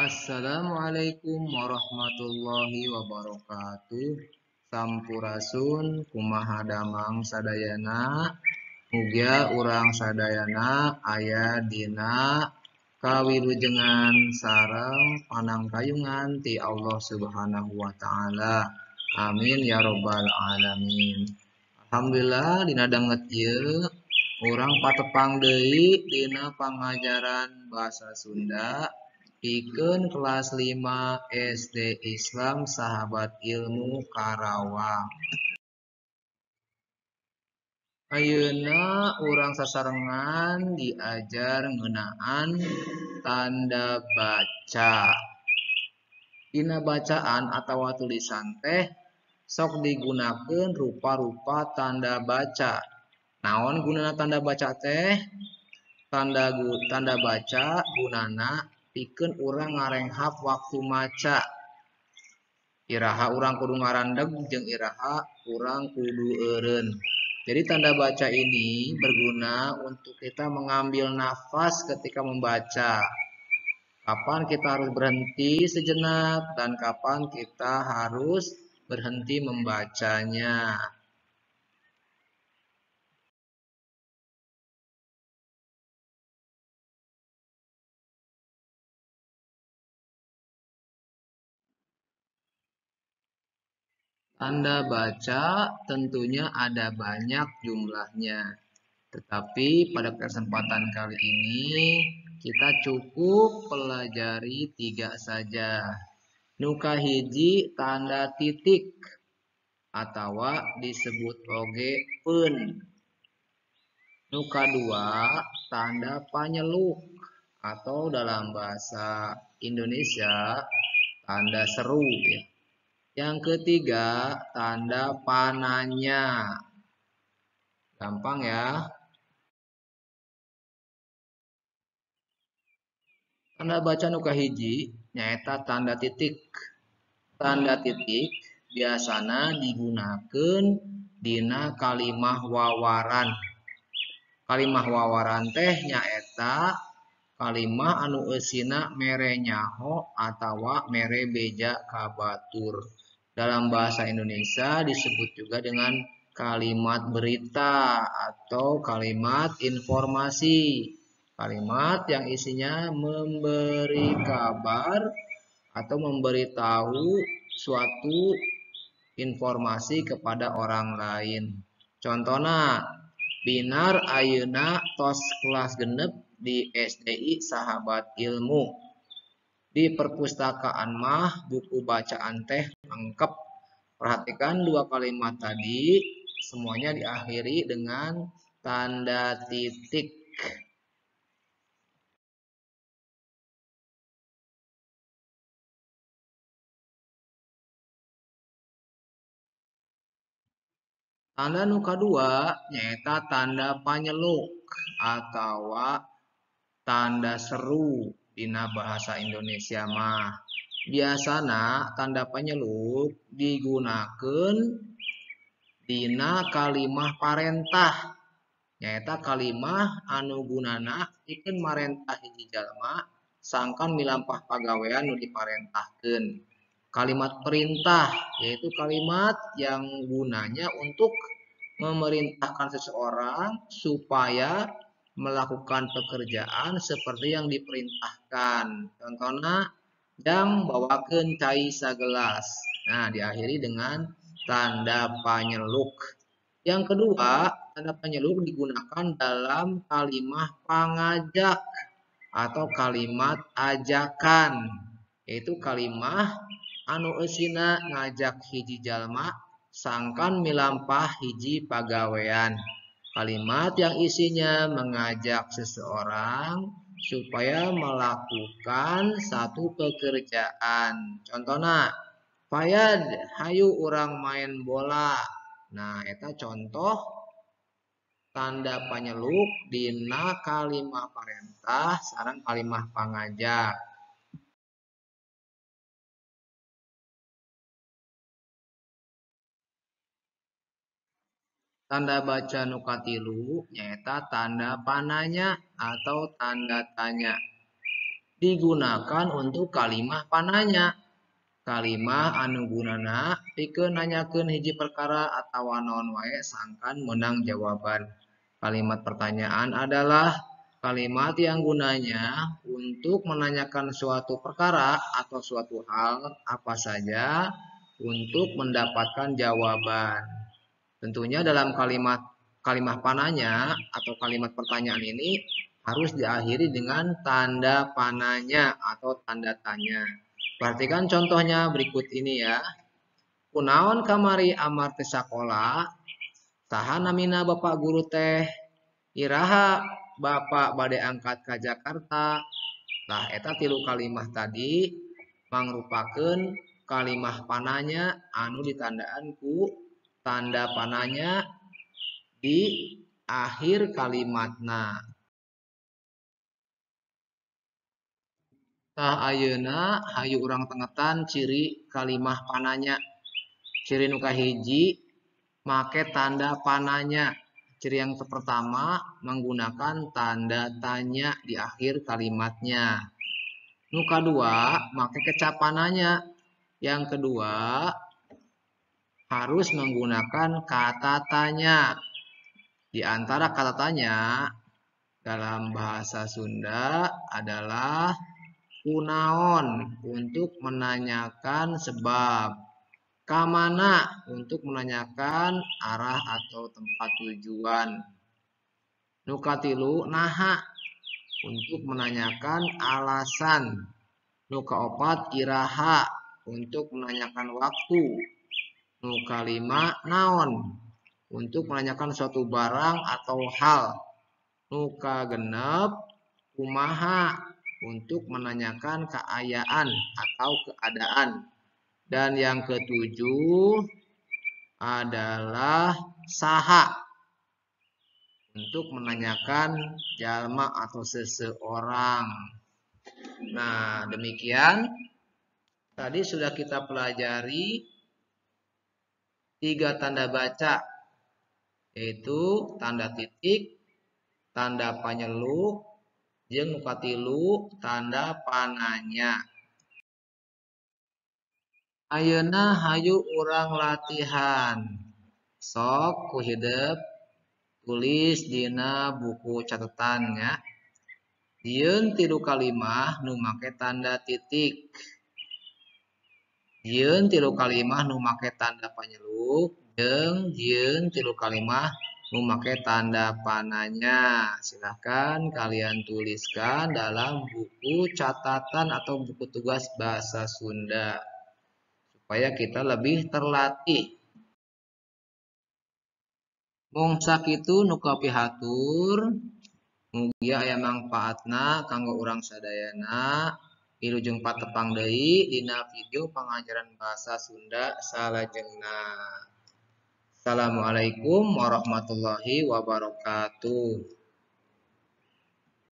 Assalamualaikum warahmatullahi wabarakatuh. Sampurasun, kumaha damang sadayana. Mugia urang sadayana aya dina kawilujengan sareng panangkayungan ti Allah Subhanahu wa taala. Amin ya robbal alamin. Alhamdulillah dina danget ieu urang patepang deui dina pangajaran bahasa Sunda pikeun kelas 5 SD Islam Sahabat Ilmu Karawang. Ayeuna urang sasarengan diajar ngeunaan tanda baca. Dina bacaan atawa tulisan teh sok digunakeun rupa-rupa tanda baca. Naon gunana tanda baca teh? Tanda baca gunana pikeun urang ngarenghap waktu maca. Iraha urang kudu ngarandeg jeung iraha urang kudu eureun. Jadi tanda baca ini berguna untuk kita mengambil nafas ketika membaca. Kapan kita harus berhenti sejenak dan kapan kita harus berhenti membacanya. Tanda baca tentunya ada banyak jumlahnya. Tetapi pada kesempatan kali ini kita cukup pelajari 3 saja. Nu kahiji tanda titik atawa disebut oge peun. Nu kadua tanda panyeluk atau dalam bahasa Indonesia tanda seru ya. Yang ketiga, tanda pananya. Gampang ya. Tanda baca nu kahiji nyaeta tanda titik. Tanda titik biasana digunakeun dina kalimah wawaran. Kalimah wawaran teh nyaeta kalimah anu eusina mere nyaho atawa mere beja ka batur. Dalam bahasa Indonesia disebut juga dengan kalimat berita atau kalimat informasi. Kalimat yang isinya memberi kabar atau memberitahu suatu informasi kepada orang lain. Contohna, Binar ayeuna tos kelas 6 di SDI Sahabat Ilmu. Di perpustakaan mah buku bacaan teh lengkap. Perhatikan 2 kalimat tadi, semuanya diakhiri dengan tanda titik. Tanda nu kadua nyaeta tanda panyeluk atawa tanda seru dina bahasa Indonesia mah. Biasana tanda panyeluk digunakeun dina kalimah parentah, nyaeta kalimah anu gunana pikeun marentah hiji jalma sangkan milampah pagawean nu diparentahkeun. Kalimat perintah yaitu kalimat yang gunanya untuk memerintahkan seseorang supaya melakukan pekerjaan seperti yang diperintahkan. Contohnya, jang bawakeun cai sagelas. Nah, diakhiri dengan tanda panyeluk. Yang kedua, tanda panyeluk digunakan dalam kalimah pangajak atau kalimat ajakan, yaitu kalimah anu eusina ngajak hiji jalma sangkan milampah hiji pagawean. Kalimat yang isinya mengajak seseorang supaya melakukan satu pekerjaan. Contohna, Fayad, hayu urang main bola. Nah, eta contoh tanda panyeluk dina kalimah parentah sareng kalimah pangajak. Tanda baca nu katilu nyaeta tanda pananya atau tanda tanya. digunakan untuk kalimah pananya. Kalimah anu gunana pikeun nanyakeun hiji perkara atawa naon wae sangkan meunang jawaban. Kalimat pertanyaan adalah kalimat yang gunanya untuk menanyakan suatu perkara atau suatu hal apa saja untuk mendapatkan jawaban. Tentunya dalam kalimah pananya atau kalimat pertanyaan ini harus diakhiri dengan tanda pananya atau tanda tanya. Perhatikan contohnya berikut ini ya. Kunaon kamari Amar teu sakola? Saha namina bapak guru teh? Iraha bapak bade angkat ka Jakarta? Tah eta tilu kalimah tadi mangrupakeun kalimah pananya anu ditandaan ku tanda pananya di akhir kalimatna. Tah ayeuna hayu urang tengetan ciri kalimah pananya. Ciri nu kahiji make tanda pananya. Ciri yang pertama menggunakan tanda tanya di akhir kalimatnya. Nu kadua make kecapananya. Yang kedua harus menggunakan kata tanya. Di antara kata tanya dalam bahasa Sunda adalah kunaon untuk menanyakan sebab, kamana untuk menanyakan arah atau tempat tujuan, nu katilu naha untuk menanyakan alasan, nu kaopat iraha untuk menanyakan waktu, nu kalima naon untuk menanyakan suatu barang atau hal, nu kagenep kumaha untuk menanyakan keayaan atau keadaan. Dan yang ketujuh adalah saha untuk menanyakan jalma atau seseorang. Nah, demikian tadi sudah kita pelajari 3 tanda baca, yaitu tanda titik, tanda panyeluk, jeung nu katilu tanda pananya. Ayeuna hayu urang latihan. Sok ku hidep tulis dina buku catatan nya. Jieun 3 kalimah nu make tanda titik. Jieun 3 kalimah nu make tanda panyeluk jeung jieun 3 kalimah nu make tanda pananya. Silahkan kalian tuliskan dalam buku catatan atau buku tugas bahasa Sunda supaya kita lebih terlatih. Mung sakitu nu kapihatur, mugia aya mangpaatna kanggo urang sadayana. Wilujeng patepang deui dina video pangajaran bahasa Sunda salajengna. Assalamualaikum warahmatullahi wabarakatuh.